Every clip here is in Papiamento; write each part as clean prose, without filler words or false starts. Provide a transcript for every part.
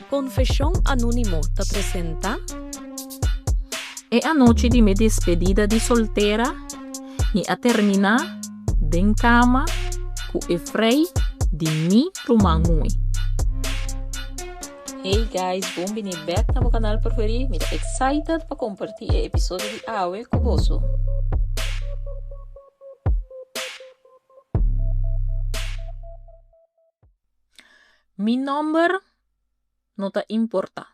Konfeshon Anónimo ta presentá. E anochi di mi despedida di soltera, mi a terminá den kama ku e frei di mi ruman muhé. Hey guys, bon bini bek na bo kanal preferí. Mi ta excited pa kompartí e episodio di awe ku boso. Mi nòmber no ta importá,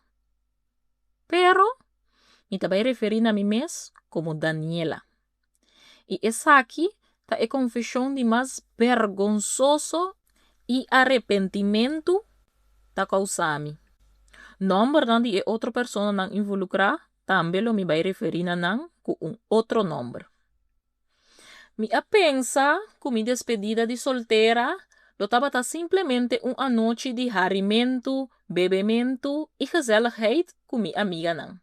pero mi ta bai referí na mi mes komo Daniela. I esaki ta e konfeshon di mas bergonsoso i arepentimentu ta kousa mi. Nòmbernan di e otro personanan involukrá tambe lo mi bai referí na nan ku un otro nòmber. Mi a pensa ku mi despedida di soltera lo tabata simplemente un anochi di harimentu, bebementu i gezelligheid ku mi amiganan.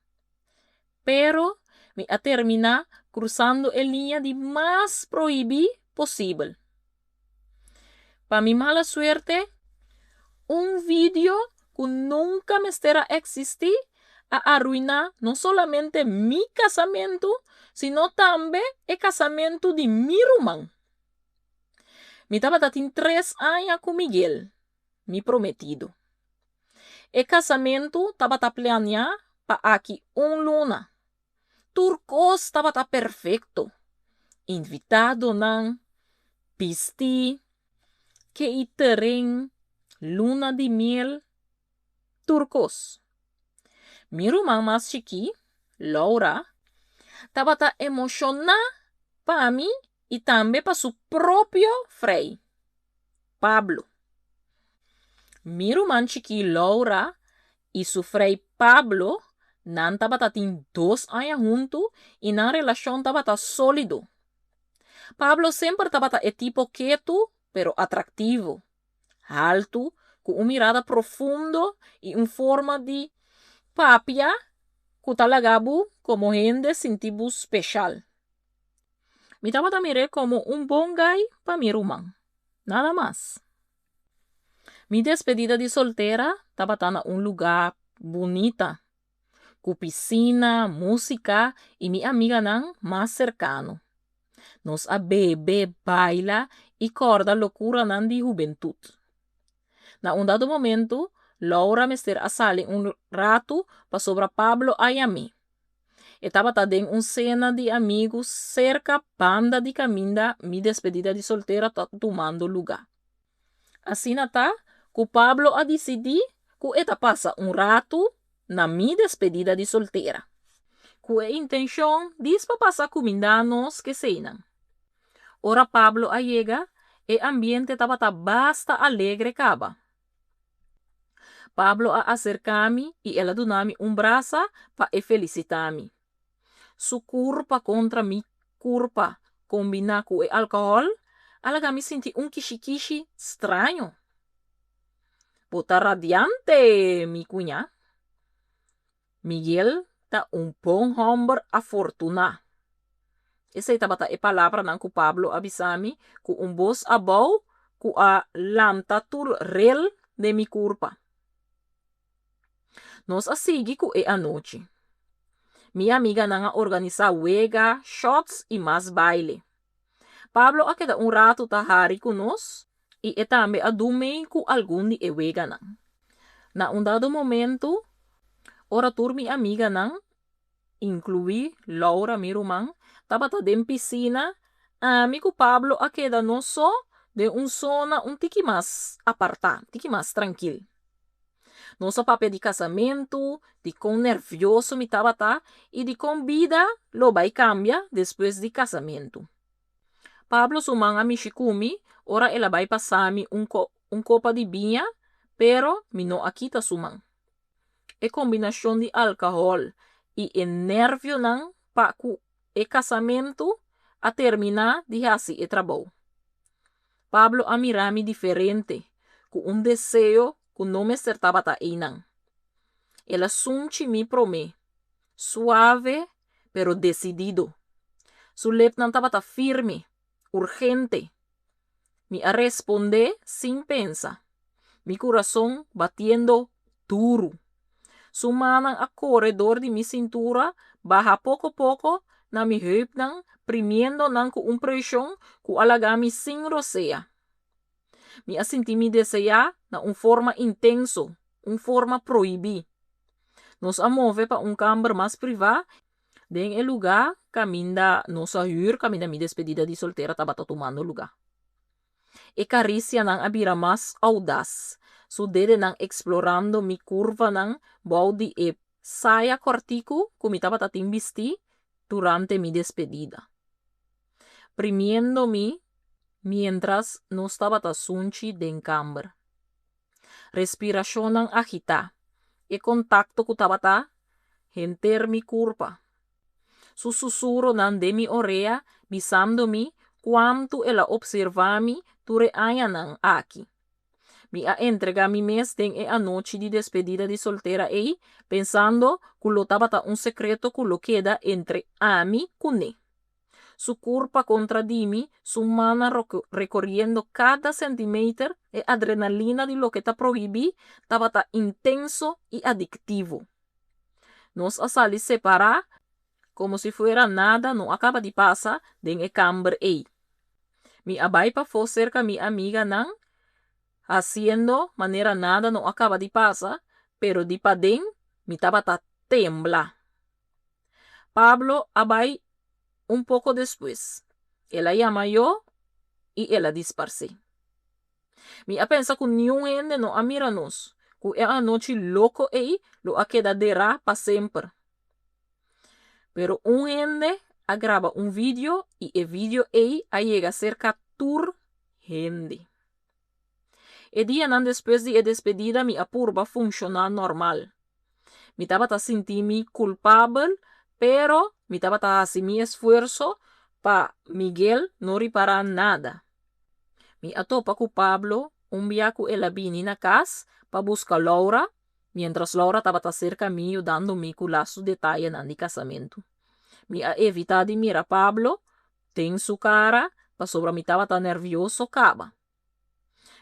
Pero mi a terminá krusando e liña di mas prohibí posibel. Pa mi mala suerte, un video ku nunka mester a eksistí a aruiná no solamente mi kasamentu, sino tambe e kasamentu di mi ruman. Mi tabata tin tres aña ku Miguel, mi prometido. E kasamentu tabata planiá pa aki un luna. Tur kos tabata perfekto, invitadonan, bistí, keitering, luna di miel, tur kos. Mi ruman mas chikí, Laura, tabata emoshoná pa mi i tambe pa su propio frei, Pablo. Mi ruman chikí Laura i su frei Pablo, nan tabata tin dos aña huntu i nan relashon tabata sólido. Pablo semper tabata e tipo ketu pero atraktivo, haltu, ku un mirada profundo i un forma di papia ku ta laga bo komo hende sinti bo speshal. Mi tabata mir'é komo un bon gai pa mi ruman, nada mas. Mi despedida di soltera tabata na un lugá bunita, ku pisina, músika i mi amiganan mas serkano. Nos a bebe, baila i kòrda lokuranan di hubentut. Na un dado momentu, Laura mester a sali un ratu pasobra Pablo a yam'é. E tabata den un sena di amigu serka banda di kaminda mi despedida di soltera ta tumando lugá. Asina ta ku Pablo a disidí ku e ta pasa un ratu na mi despedida di soltera, ku e intenshon dis pa pasa kumindá nos keseinan. Ora Pablo a yega, e ambiente tabata basta alegre kaba. Pablo a aserká mi i el a duna mi un brasa pa e felisitá mi. Su kurpa kontra mi kurpa kombiná ku e alkohòl a laga mi sinti un kishikishi straño. Bo ta radiante, mi kuñá. Miguel ta un bon hòmber afortuná. Esei tabata e palabranan ku Pablo a bisa mi ku un bos abou ku a lanta tur rel den mi kurpa. Nos a sigui ku e anochi. Mi amiganan a organisá wega, shots i mas baile. Pablo a keda un ratu ta hari ku nos i e tambe a dun mei ku algun di e weganan. Na un dado momentu, ora tur mi amiganan, inkluí Laura mi ruman, tabata den pisina, ami ku Pablo a keda nos so den un zona un tiki mas apartá, tiki mas trankil. Nos a papia di kasamentu, di kon nervioso mi tabata i di kon bida lo bai kambia despues di kasamentu. Pablo su man a mishi ku mi ora el a bai pasa mi un un kopa di biña, pero mi no a kita su man. E kombinashon di alkohòl i e nervionan pa ku e kasamentu a terminá di hasi e trabou. Pablo a mira mi diferente, ku un deseo ku no mester tabata einan. El a sunchi mi promé, suave pero desidido. Su lepnan tabata firme, urgente. Mi a respondé sin pensa, mi kurason batiendo duru. Su mannan a kore dor di mi sintura, baha poko poko na mi heupnan, primiendo nan ku un preshon ku a laga mi sin rosea. Mi a sinti mi deseá na un forma intenso, un forma prohibí. Nos a move pa un kamber mas privá den e lugá kaminda nos a hür kaminda mi despedida di soltera tabata tumando lugá. E karisianan a bira mas oudas, su dedenan eksplorando mi kurvanan bou di e saya kòrtiku ku mi tabata tin bistí durante mi despedida, primiendo mi miéntras nos tabata sunchi den kamber. Respirashonnan agitá, e kontakto ku tabata henter mi kurpa. Su susuronan den mi orea bisando mi kuantu el a opservá mi tur e añanan aki. Mi a entregá mi mes den e anochi di despedida di soltera ei, pensando ku lo tabata un sekreto ku lo keda entre ami kuné. Su kurpa kontra di mi, su mannan rekoriendo kada sentimeter, e adrenalina di loke ta prohibí tabata intenso i adiktivo. Nos a sali separá komo si fuera nada no a kaba di pasa den e kamber ei. Mi a bai pafó serka mi amiganan, hasiendo manera nada no a kaba di pasa, pero di paden mi tabata tembla. Pablo a bai un poko despues. El a yama yo i el a disparsé. Mi a pensa ku niun hende no a mira nos, ku e anochi loko ei lo a keda derá pa semper. Pero un hende a graba un video i e video ei a yega serka tur hende. E dianan despues di e despedida mi a purba funshoná normal. Mi tabata sinti mi kulpabel, pero mi tabata hasi mi esfuerso pa Miguel no ripará nada. Mi a topa ku Pablo un bia ku el a bini na kas pa buska Laura, miéntras Laura tabata serka mi yudando mi ku lastu detayenan di kasamentu. Mi a evitá di mira Pablo den su kara pasobra mi tabata nèrvioso kaba.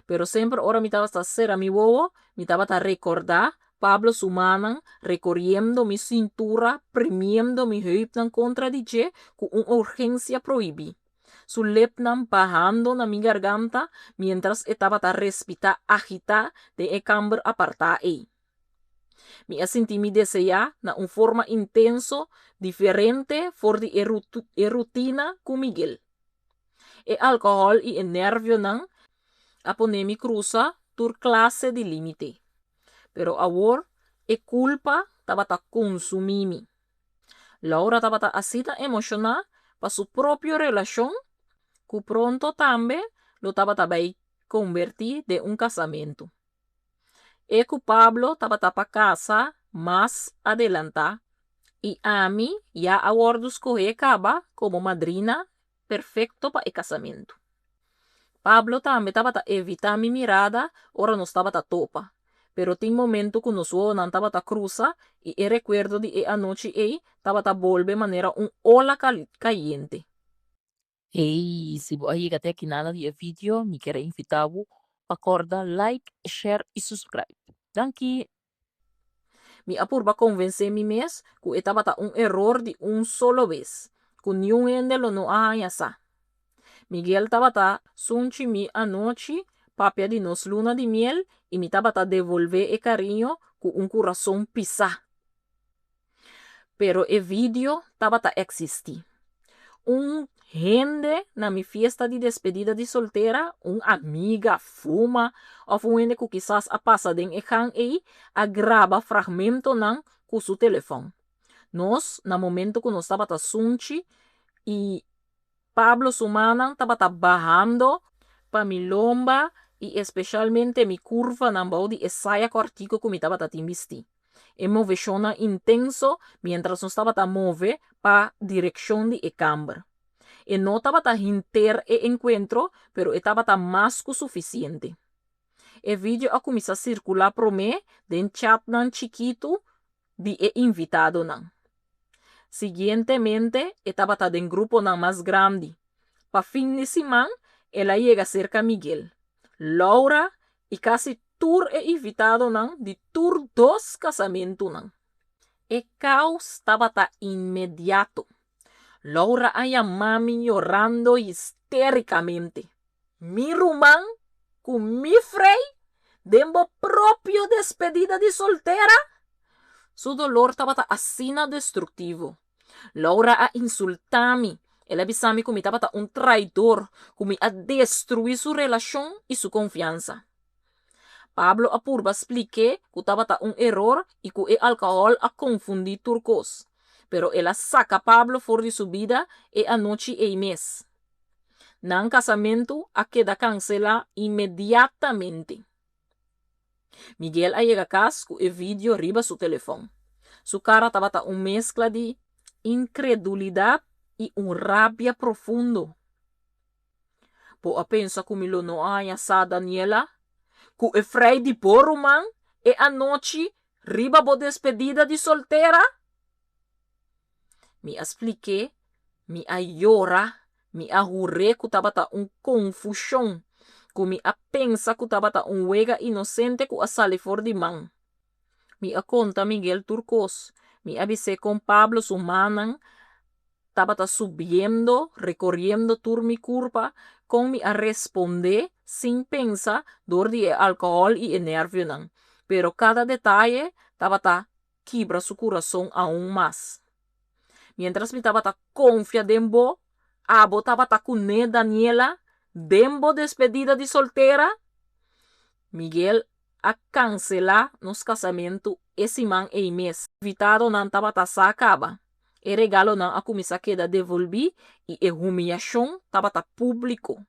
Pero semper ora mi tabata sera mi wowo, mi tabata rekordá Pablo su mannan rekoriendo mi sintura, primiendo mi heupnan kontra di dje ku un urgensia prohibí. Su lepnan bahando na mi garganta miéntras e tabata respitá agitá den e kamber apartá ei. Mi a sinti mi deseá na un forma intenso diferente for di e rutina ku Miguel. E alkohòl i e nèrvionan a pone mi krusa tur klase di límite. Pero awor e kulpa tabata konsumí mi. Laura tabata asina emoshoná pa su propio relashon ku pronto tambe lo tabata bai kombertí den un kasamentu. E ku Pablo tabata pa kasa mas adelantá i ami ya a wòrdu skohé kaba komo madrina perfekto pa e kasamentu. Pablo tambe tabata evitá mi mirada ora nos tabata topa, pero tin momentu ku nos wowonan tabata krusa i e rekuerdo di e anochi ei tabata bolbe manera un ola kayente. Hey, si bo a yega te aki nana di e video, mi kier a invita bo pa corda like, share y subscribe. Danki! Mi a purba konvensé mi mes ku e tabata un eror di un solo bes, ku niun hende lo no a haña sa. Miguel tabata sunchi mi anochi papia di nos luna di miel i mi tabata devolvé e kariño ku un kurason pisá. Pero e video tabata eksistí. Un hende na mi fiesta di despedida di soltera, un amiga, fuma, òf un hende ku kisas a pasa den e gang ei, a graba fragmentonan ku su telefòn. Nos, na momento ku nos tabata sunchi i Pablo su mannan tabata bahando pa mi lomba i espeshalmente mi kurvanan bou di e saya kòrtiku ku mi tabata tin bistí. E moveshonnan intenso miéntras nos tabata move pa direkshon di e kamber. E no tabata hinter e enkuentro, pero e tabata mas ku sufisiente. E video a kuminsá sirkulá promé den chatnan chikitu di e invitadonan. Siguientemente e tabata den gruponan mas grandi. Pa fin di siman el a yega serka Miguel, Laura i kasi. tur e invitadonan di tur dos kasamentunan. E kaos tabata inmediato. Laura a yama mi yorando histérikamente. Mi ruman ku mi frei den bo propio despedida di soltera? Su dolor tabata asina destruktivo. Laura a insultá mi. El a bisa mi ku mi tabata un traidor, ku mi a destruí su relashon i su konfiansa. Pablo a purba splik'é ku tabata un eror i ku e alkohòl a konfundí tur kos. Pero el a saka Pablo for di su bida e anochi ei mes. Nan kasamentu a keda kanselá inmediatamente. Miguel a yega kas ku e vidio riba su telefòn. Su kara tabata un meskla di inkredulidat i un rabia profundo. Bo a pensa ku mi lo no a haña sa, Daniela? Ku e frei di bo ruman e anochi riba bo despedida di soltera? Mi a splik'é, mi a yora, mi a hur'é ku tabata un konfushon, ku mi a pensa ku tabata un wega inosente ku a sali for di man. Mi a konta Miguel tur kos. Mi a bis'é kon Pablo su mannan tabata subiendo, rekoriendo tur mi kurpa, kon mi a respondé sin pensa dor di e alkohòl i e nèrvionan. Pero kada detaye tabata kibra su kurason aun mas. Miéntras mi tabata konfia den bo, abo tabata kuné, Daniela, den bo despedida di soltera? Miguel a kanselá nos kasamentu e siman ei mes. Invitadonan tabata sa kaba. E regalonan a kuminsá keda devolbí i e humiyashon tabata públiko.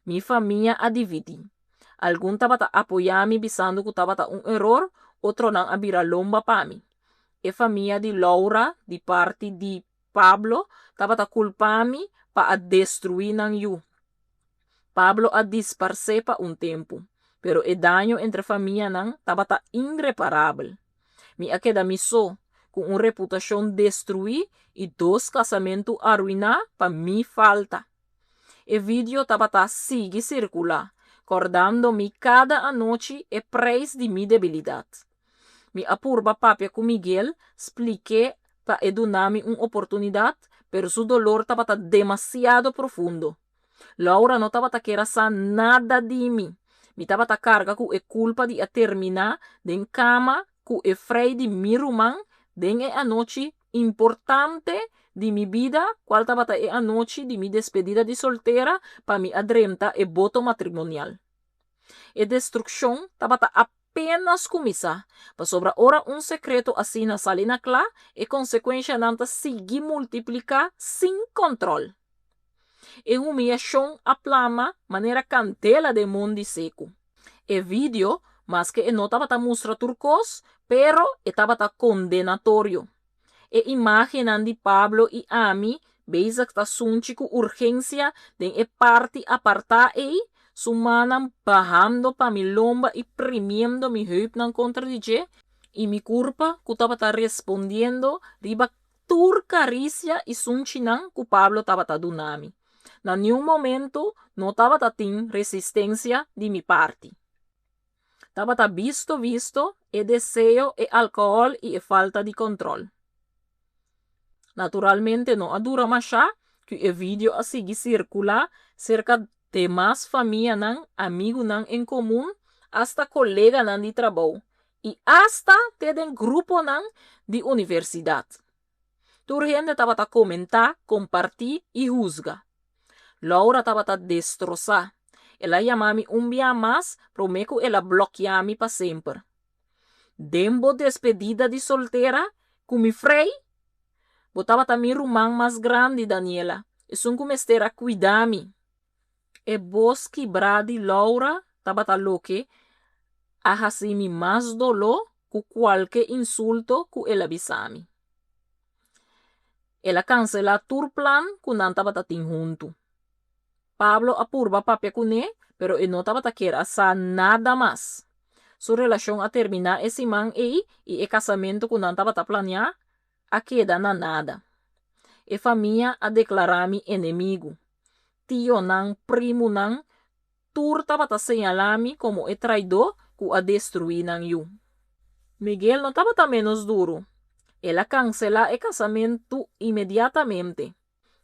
Mi famia a dividí. Algun tabata apoyá mi bisando ku tabata un eror, otronan a bira lomba pa mi. E famia di Laura, di parti di Pablo, tabata kulpa mi pa a destruí nan yu. Pablo a disparsé pa un tempu, pero e daño entre famianan tabata inreparabel. Mi a keda mi so, ku un reputashon destruí i dos kasamentu aruiná pa mi falta. E video tabata sigui sirkulá, kòrdando mi kada anochi e preis di mi debilidat. Mi a purba papia ku Miguel, splik'é pa e duna mi un oportunidat, pero su dolor tabata demasiado profundo. Laura no tabata kier a sa nada di mi. Mi tabata karga ku e kulpa di a terminá den kama ku e frei di mi ruman den e anochi importante di mi bida, kual tabata e anochi di mi despedida di soltera pa mi a drenta e boto matrimonial. E destrukshon tabata apenas kuminsá, pasobra ora un sekreto asina sali na kla, e konsekuenshanan ta sigui multipliká sin kòntròl. E humiyashon a plama manera kandela den mondi seku. E video, maske e no tabata mustra tur kos, pero e tabata kondenatorio. E imágennan di Pablo i ami bezig ta sunchi ku urgensia den e parti apartá ei, su mannan bahando pa mi lomba i primiendo mi heupnan kontra di dje, i mi kurpa ku tabata respondiendo riba tur karisia i sunchinan ku Pablo tabata duna mi. Na niun momento no tabata tin resistensia di mi parti. Tabata bisto bisto e deseo, e alkohòl i e falta di kòntròl. Naturalmente no a dura mashá ku e video a sigui sirkulá serka demas famianan, amigunan en komun, asta koleganan di trabou i asta te den gruponan di universidat. Tur hende tabata komentá, kompartí i husga. Laura tabata destrosá. El a yama mi un bia mas promé ku el a blòkiá mi pa semper. Den bo despedida di soltera ku mi frei? Bo tabata mi ruman mas grandi, Daniela, esun ku mester a kuida mi. E bos kibrá di Laura tabata loke a hasi mi mas doló ku kualke insulto ku el a bisa mi. El a kanselá tur plan ku nan tabata tin huntu. Pablo a purba papia kuné, pero e no tabata kier a sa nada mas. Su relashon a terminá e siman ei i e kasamentu ku nan tabata planiá a keda na nada. E famia a deklará mi enemigu. Tionan, primunan, tur tabata señalá mi komo e traidó ku a destruí nan yu. Miguel no tabata ménos duru. El a kanselá e kasamentu inmediatamente.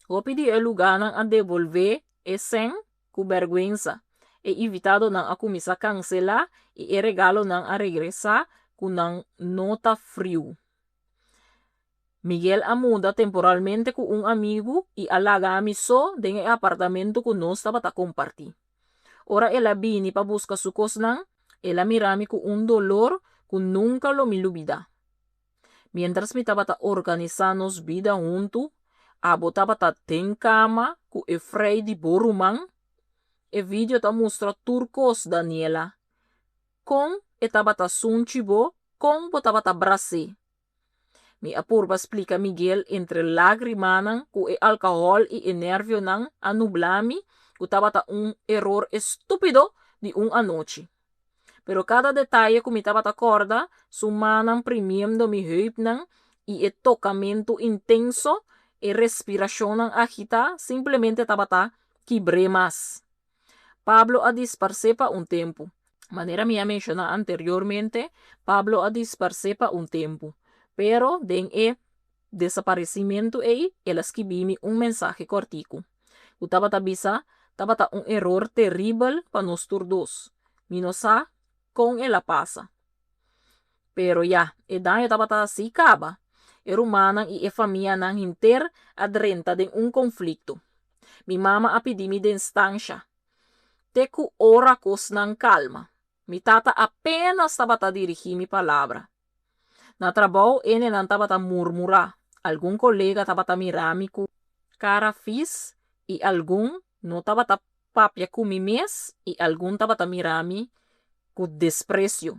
Hopi di e lugánan a debolvé e sèn ku bèrgwensa. E invitadonan a kuminsá kanselá i e regalonan a regresá ku nan nota friu. Miguel a muda temporalmente ku un amigu i a laga mi so den e apartamento ku nos tabata kompartí. Ora el a bini pa buska su kosnan, el a mira mi ku un dolor ku nunka lo mi lubidá. Miéntras mi tabata organisá nos bida huntu, abo tabata den kama ku e frei di bo ruman. E video ta mustra tur kos, Daniela. Kon e tabata sunchi bo, kon bo tabata bras'é. Mi a purba splika Miguel entre lágrimanan ku e alkohòl i e nervionan a nubla mi ku tabata un eror estúpido di un anochi. Pero kada detaye ku mi tabata kòrda, su mannan primiendo mi heupnan i e tokamentu intenso, e respirashonnan agitá, simplemente tabata kibr'é mas. Pablo a disparsé pa un tempu. Manera mi a menshoná anteriormente, Pablo a disparsé pa un tempu. Pero den e desaparesimentu ei, el a skibi mi un mensahe kòrtiku ku tabata bisa, Tabata un eror teribel pa nos tur dos. Mi no sa kon el a pasa. Pero ya, e daño tabata hasí kaba. E rumannan i e famianan henter a drenta den un konflikto. Mi mama a pidi mi distansha te ku ora kosnan kalma. Mi tata apénas tabata dirigí mi palabra. Na trabou hendenan tabata murmurá. Algun kolega tabata mira mi ku kara fis i algun no tabata papia ku mi mes i algun tabata mira mi ku despresio.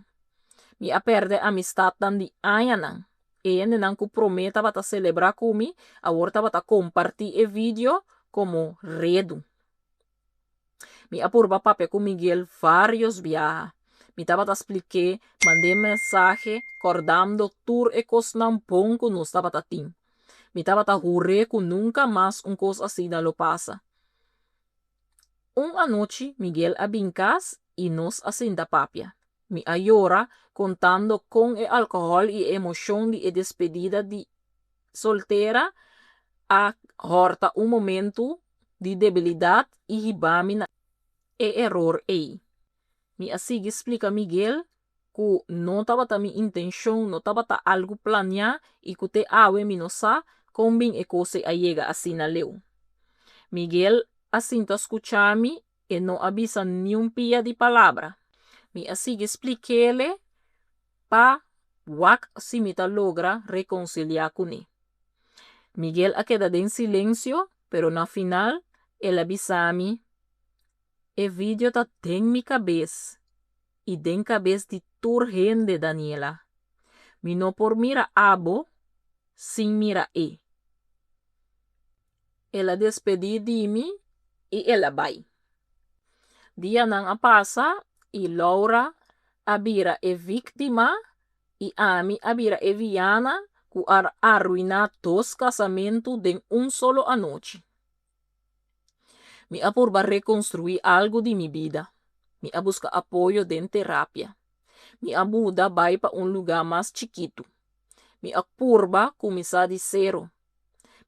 Mi a pèrdè amistatnan di añanan. E hendenan ku promé tabata selebrá ku mi, awor tabata kompartí e video komo redu. Mi a purba papia ku Miguel vários biaha. Mi tabata splik'é, mand'é mensahe kòrdando tur e kosnan bon ku nos tabata tin. Mi tabata hur'é ku nunka mas un kos asina lo pasa. Un anochi Miguel a bin kas i nos a sinta papia. Mi a yora kontando kon e alkohòl i e emoshon di e despedida di soltera a hòrta un momentu di debilidat i hiba mi na e eror ei. Mi a sigui splika Miguel ku no tabata mi intenshon, no tabata algu planiá i ku te awe mi no sa kon bin e kos ei a yega asina leu. Miguel a sinta skucha mi, e no a bisa niun pia di palabra. Mi a sigui splik'ele pa wak si mi ta logra rekonsiliá kuné. Miguel a keda den silensio, pero na final el a bisa mi, E video ta den mi kabes i den kabes di tur hende, Daniela. Mi no por mira abo sin mira e. El a despedí di mi i el a bai. Dianan a pasa i Laura a bira e víktima i ami a bira e viana ku a aruiná dos kasamentu den un solo anochi. Mi a purba rekonstruí algu di mi bida. Mi a buska apoyo den terapia. Mi a muda bai pa un lugá mas chikitu. Mi a purba kuminsá di sero.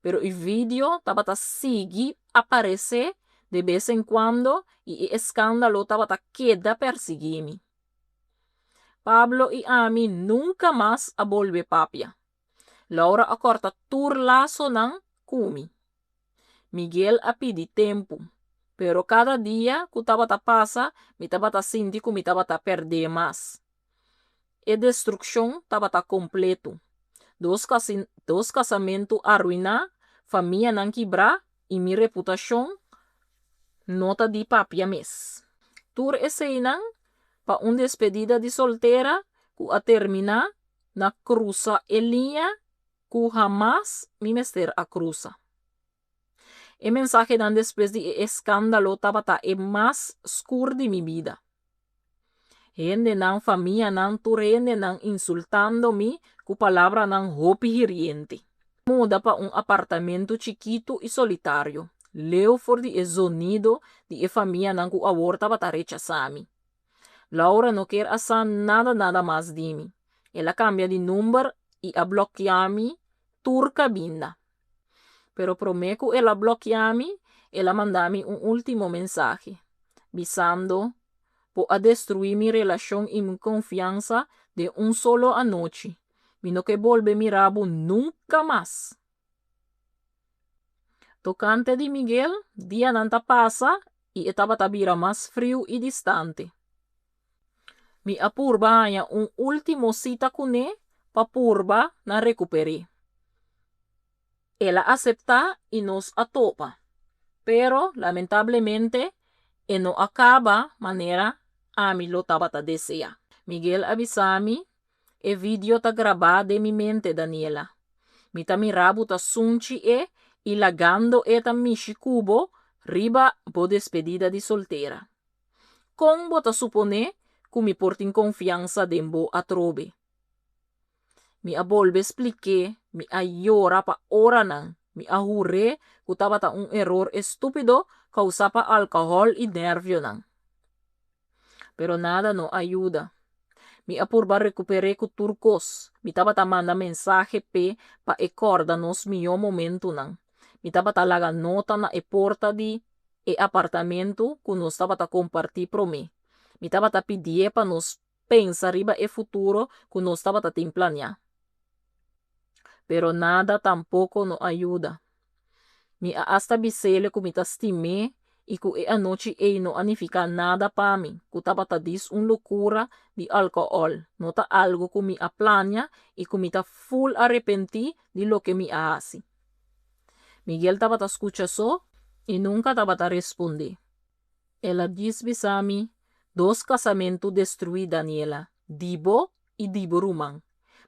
Pero e video tabata sigui aparesé de bes en kuando i e eskándalo tabata keda persiguí mi. Pablo i ami nunka mas a bolbe papia. Laura a kòrta tur lasonan ku mi. Miguel a pidi tempu, pero kada dia ku tabata pasa mi tabata sinti ku mi tabata pèrdé mas. E destrukshon tabata kompletu. Dos dos kasamentu aruiná, famianan kibrá i mi reputashon no ta di papia mes. Tur eseinan pa un despedida di soltera ku a terminá na krusa e liña ku hamas mi mester a krusa. E mensahenan despues di e eskándalo tabata e mas skur di mi bida. Hendenan, famianan, tur hendenan insultando mi ku palabranan hopi hiriente. Muda pa un apartamento chikitu i solitario, leu for di e zonido di e famianan ku awor tabata rechasá mi. Laura no ker a sa nada nada mas di mi. El a kambia di number i a blòkia mi tur kabinda. Pero promé ku el a blòkia mi, el a manda mi un último mensahe, bisando, Bo a destruí mi relashon i mi konfiansa den un solo anochi. Mi no ke bolbe mira bo nunka mas. Tokante di Miguel, dianan ta pasa i e tabata bira mas friu i distante. Mi a purba haña un último sita kuné pa purba na rekuper'é. El a aseptá i nos a topa. Pero, lamentablemente, e no a kaba manera ami lo tabata deseá. Miguel a bisa mi E video ta grabá den mi mente, Daniela. Mi ta mira bo ta sunchi e i lagando e ta mishi ku bo riba bo despedida di soltera. Kon bo ta suponé ku mi por tin konfiansa den bo atrobe? Mi a bolbe splik'é, mi a yora pa oranan, mi a hur'é ku tabata un eror estúpido kousá pa alkohòl i nèrvionan. Pero nada no a yuda. Mi a purba rekuper'é ku tur kos. Mi tabata manda mensahe p'e pa e kòrda nos mihó momentunan. Mi tabata laga nota na e porta di e apartamentu ku nos tabata kompartí promé. Mi tabata pidié pa nos pensa riba e futuro ku nos tabata tin planiá. Pero nada tampoko no a yuda. Mi a asta bis'ele ku mi ta stim'é i ku e anochi ei no a nifiká nada pa mi, ku tabata dis un lokura di alkohòl, no ta algu ku mi a plania i ku mi ta ful arepentí di loke mi a hasi. Miguel tabata skucha so i nunka tabata respondé. El a djis bisa mi, Dos kasamentu destruí, Daniela, di bo i di bo ruman,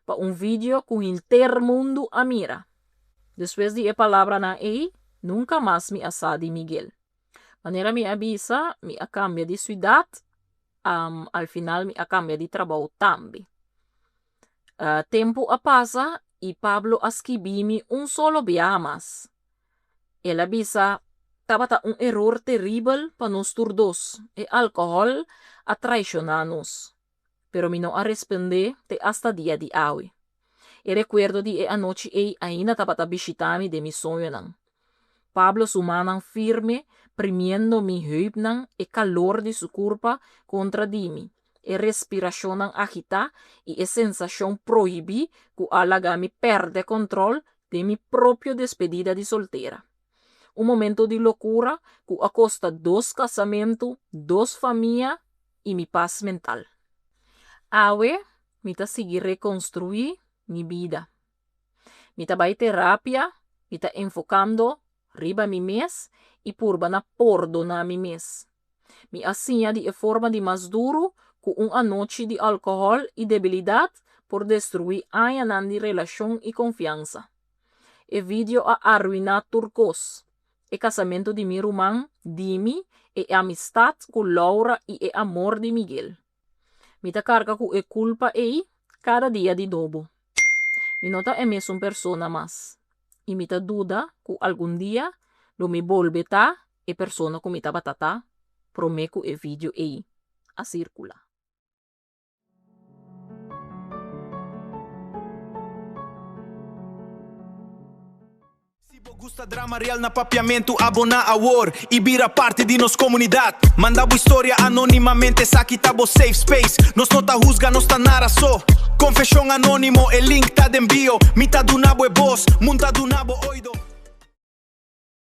pa un video ku henter mundu a mira. Despues di e palabranan ei, nunka mas mi a sa di Miguel. Manera mi a bisa, mi a kambia di siudat, al final mi a kambia di trabou tambe. Tempu a pasa i Pablo a skibí mi un solo biaha mas. El a bisa, Tabata un eror teribel pa nos tur dos. E alkohòl a traishoná nos. Pero mi no a respondé te asta dia di awe. E rekuerdo di e anochi ei ainda tabata bishitá mi den mi soñonan. Pablo su mannan firme primiendo mi heupnan, e kalor di su kurpa kontra di mi, e respirashonnan agitá i e sensashon prohibí ku a laga mi pèrdè kòntròl den mi propio despedida di soltera. Un momento di lokura ku a kosta dos kasamentu, dos famia i mi pas mental. Awe mi ta sigui rekonstruí mi bida. Mi ta bai terapia, mi ta enfokando riba mi mes i purba na pordoná mi mes. Mi a siña di e forma di mas duru ku un anochi di alkohòl i debilidat por destruí añanan di relashon i konfiansa. E video a aruiná tur kos, e kasamentu di mi ruman, di mi, e amistat ku Laura i e amor di Miguel. Mi ta karga ku e kulpa ei kada dia di nobo. Mi no ta e mesun persona mas i mi ta duda ku algun dia lo mi bolbe ta e persona ku mi tabata ta promé ku e video ei a sirkulá. Si bo gusta drama real na Papiamentu aboná awor i bira parti di nos komunidat. Manda bo historia anónimamente esaki ta bo safe space. Nos no ta husga, nos ta nara so. Konfeshon anónimo, e link ta den bio. Mi ta duna bo e bos, mun ta duna bo.